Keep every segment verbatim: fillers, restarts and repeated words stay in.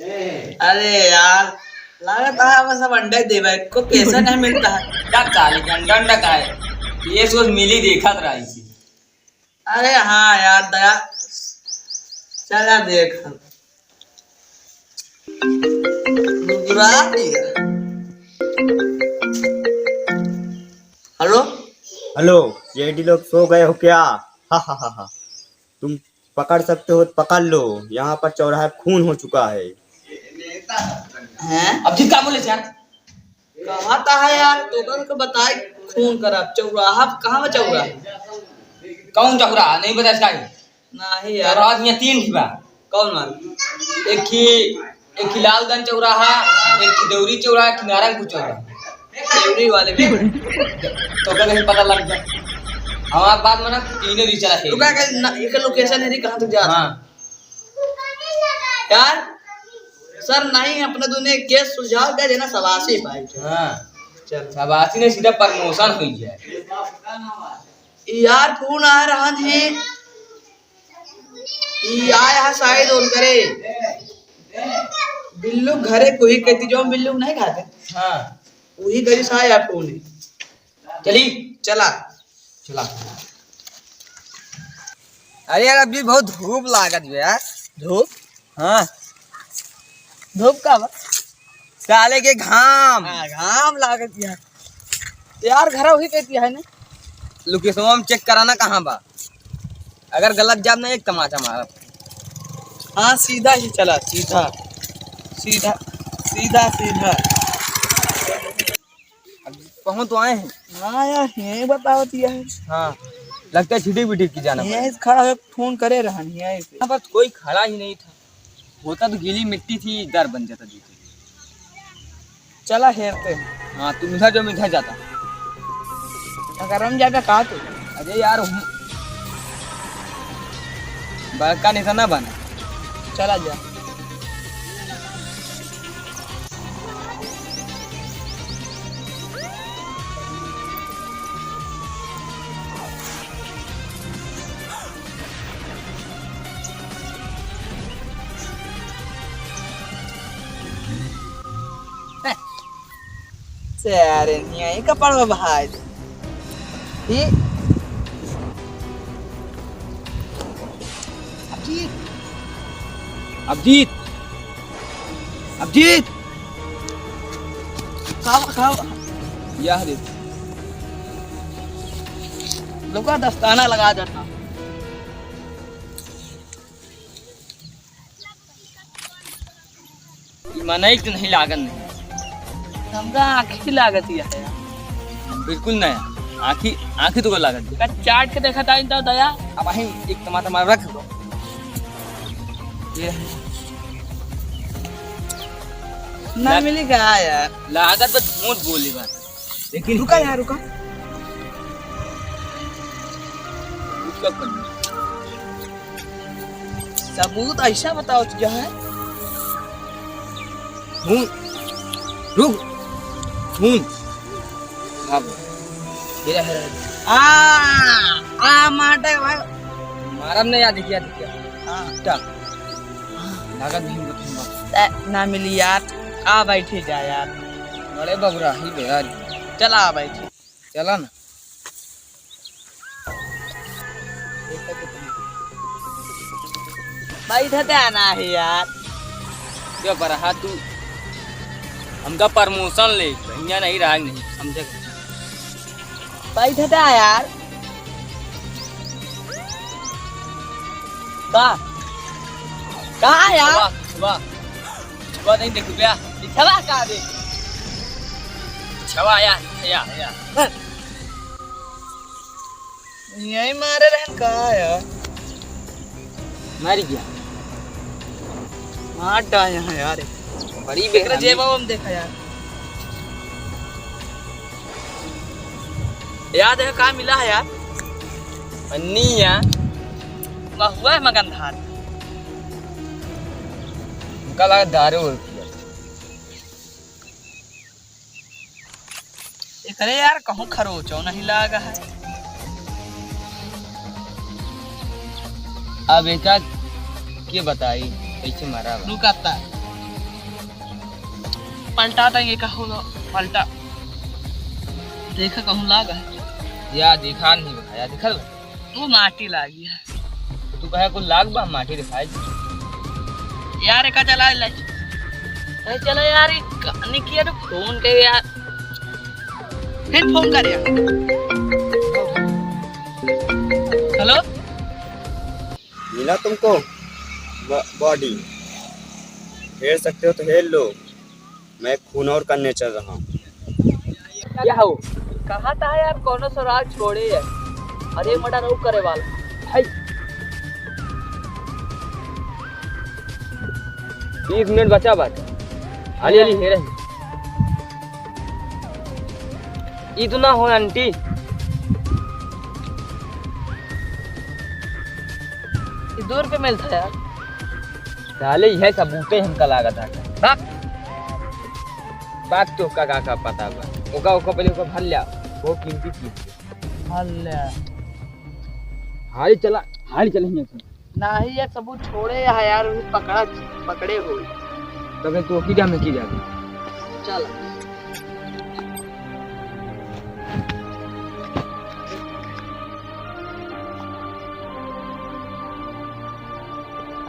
अरे यार, लागत है बस अब अंडा ही देबा, एको पैसा नहीं मिलता है। क्या चाली के अंडा, अंडा का है? ये सोच मिली देखत रही थी। अरे हाँ यार दया, चला देख। गुजराती है। हेलो। हेलो, ये डी लोग सो गए हो क्या? हा हा हा हा। तुम पकड़ सकते हो तो पकड़ लो, यहाँ पर चौराहे पे खून हो चुका है। हैं? अब जी का बोले यार? कहाँ ता है यार? तो कल को बताए खून करा चौराहा पे, कहाँ बा चौराहा? कौन चौराहा? नहीं पता इसका ही। नहीं यार। चौराहा यहाँ तीन ही बा। कौन वाला? एक ही, एक ही लालगंज चौराहा, एक ही देवरी चौराहा, एक ही नारायणपुर चौराहा। देवरी वाले भी। तो का कहीं पता लग जाए। हमारे बात में ना तीनों भी चला है। तो का, का ना, एक लोकेशन है रे, कहाँ तक जा रहा? हाँ। यार, सर नहीं, अपने दोनों केस सुलझाव के देना, सबासी भाई। हाँ। चल। सबासी नहीं, सीधा प्रमोशन हो जाए। यार, फोन आ रहन है। ई आया है शायद उनकरे। बिल्लू घरे कोई कहती जो हम बिल्लू नहीं खाते। हाँ। वही करी सा आया फोन है। चली। चला। चला। अरे यार, अभी बहुत धूप लागत बा यार। धूप? हाँ। धूप का बा? साले के घाम। हाँ, घाम लागत यार। यार, घर वही कहती है ना? लोकेशनवा में चेक कराना कहाँ बा? अगर गलत जाब ना, एक तमाचा मारब। हाँ, सीधा ही चला, सीधा। सीधा, सीधा, सीधा। अब पहुँच तो आए हैं। हाँ यार, यहीं बतावत ही है। हाँ, लगता है छिटी बिटी की जाना पड़ेगा। यहीं से खड़ा होके फोन करे रहन, यहीं से। यहाँ पर कोई खड़ा ही नहीं था। होता तो गीली मिट्टी थी, डर बन जाता दीदी। चला हेरते हैं। हाँ, तुम इधर जाओ, मैं इधर जाता। अगर हम जाता कहाँ तू? अरे यार, हम बड़का नेता ना बना। चला जा। सारे निया, ये कपड़वा भाई। ये अभिजीत। अभिजीत। अभिजीत। खाओ, खाओ। यह देख। लोका दस्ताना लगा जाता। ई मनई के नहीं लागत नहीं। हमका आँखी लागत ही है। बिल्कुल नया। आँखी, आँखी तो लागत ही। का चाट के देखा तानी तो दया। अब वहीं एक टमाटर मार रख दो। ये है। ना लाग- मिली का यार? लागत बस झूठ बोली बात। लेकिन रुका यार, रुका। रुका कौन? सबूत ऐसा बताओ तो जो है। हूँ। रुक। हूँ। अब। हेरा, हेरा। आ, आ, माटे भाई। मारब नहीं, याद किया, याद किया। हाँ। क्या? लागत भी हमको ठंडा। ए, ना मिली यार। आ बैठे जा यार। बड़े बबुरा ही बे यार। चला आ बैठे। चला ना। बैठते आना है यार। क्यों बरहा तू? हमका प्रमोशन ले, बढ़िया नहीं रहा, नहीं समझे। बैठते आ यार। का? का यार? वाह, वाह। छुआ नहीं देखू क्या? छुआ का दे? छुआ या, या, या। यही मारे रहन का यार? मर गया। मार डाल यहाँ यार। बड़ी एकरे बेहरामी। जेबा में देखा यार। याद है का मिला है यार? पन्नी या। महुआ है मगन धार। हमका लगा दारू और पिया। एकरे यार कहूँ खरोचो नहीं लागा है। अब एका के बताई कैसे मरा बा? रुका ता। पलटा तो ये कहूँ लो, पलटा। देखा कहूँ लाग है। या दिखा नहीं बा, या दिखल बा। वो माटी लागी है। तू कहे कुल लाग बा, माटी दिखाई। यार, एका चला ले। अरे चलो यार, ये कहानी किया तो फोन के यार। फिर फोन कर यार। हेलो? मिला तुमको ब-, बॉडी? हेर सकते हो तो हेर लो, मैं खून और करने चल रहा हूँ। क्या हो? कहा था यार, कौनो सराज छोड़े है। अरे मर्डर और करे वाला। हाय। तीस मिनट बचा बाटे। हाली हाली हेरे। ई तो ना हो आंटी। ई दूर पे मिलता यार। साले यह सबूते हमका लागत है। बाक। बाक तो का, का, का पता बा। ओका, ओका पहले ओका भर लिया। वो कीमती चीज है। भर लिया। हाली चला, हाली चला हियां से। नाही, ये सबूत छोड़े है यार, वो पकड़ा, पकड़े हो। तबे तो की जामे की जामे। चल।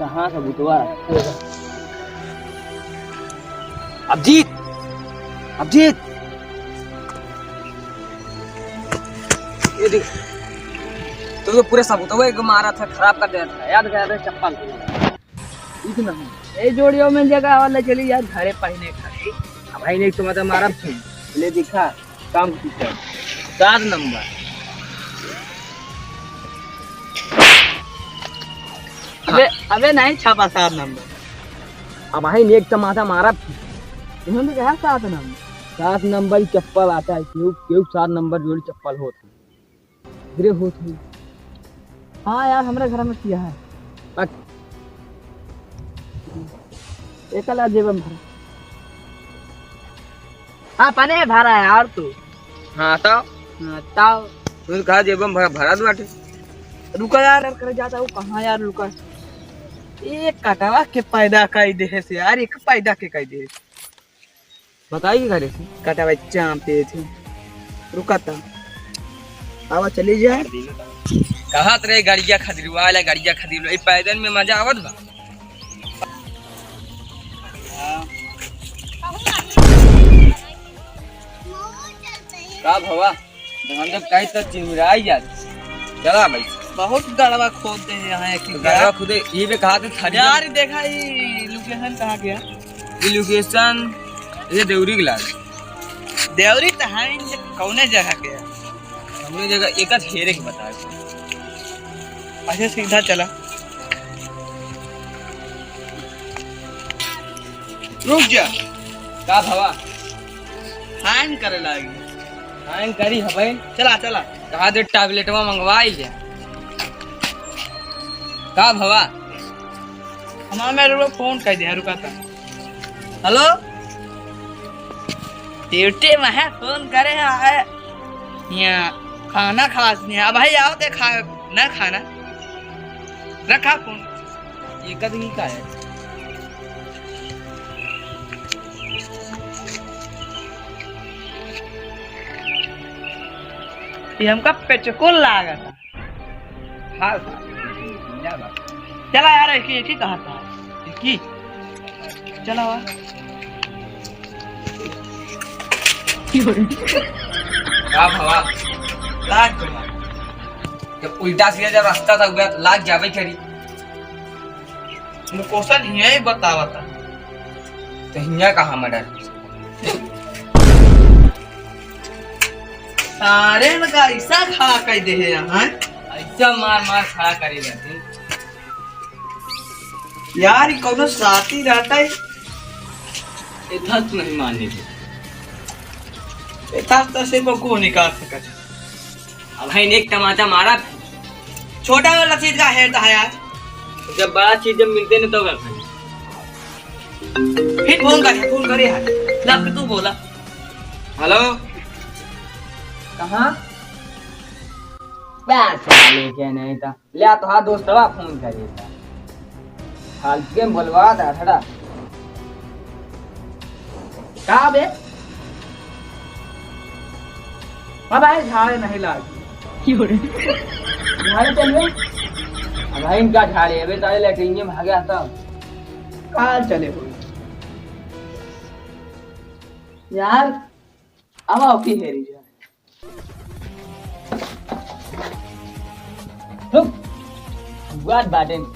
कहाँ सबूतवा? अभिजीत, अभिजीत, ये देख, तू तो पूरे सबूतवा एक मारा था, खराब कर दिया था, याद कर दे चप्पल। इतना है। ए जोड़ियों में जगह वाला चली यार, घरे पहने खाली। अब भाई ने एक तो मतलब मारा थी। ले दिखा, काम की कर। सात नंबर। अबे, अबे नहीं छापा सात नंबर। अब भाई ने एक तमाचा मारा थी। इन्होंने कहा सात नंबर। सात नंबर की चप्पल आता है, क्यों, क्यों सात नंबर जोड़ी चप्पल होती। गिरे होत होई। हाँ यार, हमरे घर में किया है। बट एकला जेब में भरा। हाँ, पने भरा है और तू। हाँ, तो? हाँ, तो? तू कहा जेब में भरा, भरा दो बाटे। रुका यार, यार, करे जाता हूँ, कहाँ यार रुका? एक कटवा के पैदा कई देहे से यार, एक पैदा के कई देहे से। बताई कि करे से? कटा बच्चा पे थे। रुका ता। आवा चली जाए। कहा तरे गड़िया खदिरवा ले, गड़िया खदिरवा। ई पैदल में मजा आवत बा। का भवा? हम जब कहीं तो चिहुराई जात। चला भाई। बहुत गड़वा खोद दे यहाँ एक तो गड़वा खुदे, ये भी कहा थे थारी यार, देखा ये location कहाँ गया? ये location, ये देवरी के लाग। देवरी तो है, ये कौने जगह के है? हमरे जगह एक हेरे के बता दे। अच्छा, सीधा चला। रुक जा। का भवा? Hang करे लागी। Hang करी हबे। चला, चला। कहा दे tabletवा मंगवाई ले। का भवा? हमार मेरे को phone कर दिया, रुका था। Hello? Duty में है, phone करे आए। यहाँ खाना खास नहीं है। अब भाई आओ ते खा, ना खाना। रखा phone। ये कद ही का है? ये हमका पेचकुल लागत है। हाँ, हाँ, क्या बात? चला यार, एक ही, एक ही कहा था। एक ही? चला हुआ। का भवा? लाग गवा। जब उल्टा सीधा जब रास्ता था, उबे लाग जावे करी। मुकोसन हिया ही बतावा था। तो हिया कहाँ मर्डर? सारे न का ऐसा खड़ा कर दे है यहाँ। ऐसा मार मार खड़ा करे रहते। यार, ये कौनो साथी रहता है। इतना तो नहीं माने थे। इतना तो से को निकाल सकत। अब भाई ने एक तमाचा मारा। छोटा वाला चीज का हेरता है यार। जब बड़ा चीज जब मिलते नहीं तो क्या करें? फिर phone कर, phone करे यार। लग तू बोला। Hello। कहाँ? बस, साले के नहीं था। ले आ, तोहार दोस्तवा phone करे था। फालतू के बोलवा था, हटा। का बे? अब आए झाड़े नहीं लागी। झाड़े चलिए। अब भाई इनका झाड़े, अबे तारे लेटरिन में भागे आता। का चले हो? यार, अब आओ की हेरी जा। रुक, बुआत बाटेन।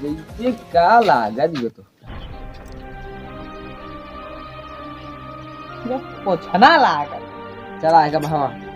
जैसे का लागत यो तो। ये पोछना लागत। चला, आएगा भावा।